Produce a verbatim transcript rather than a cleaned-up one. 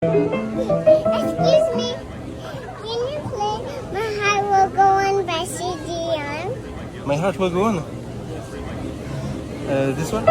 Excuse me, can you play My Heart Will Go On by Celine Dion? My Heart Will Go On. Uh, this one?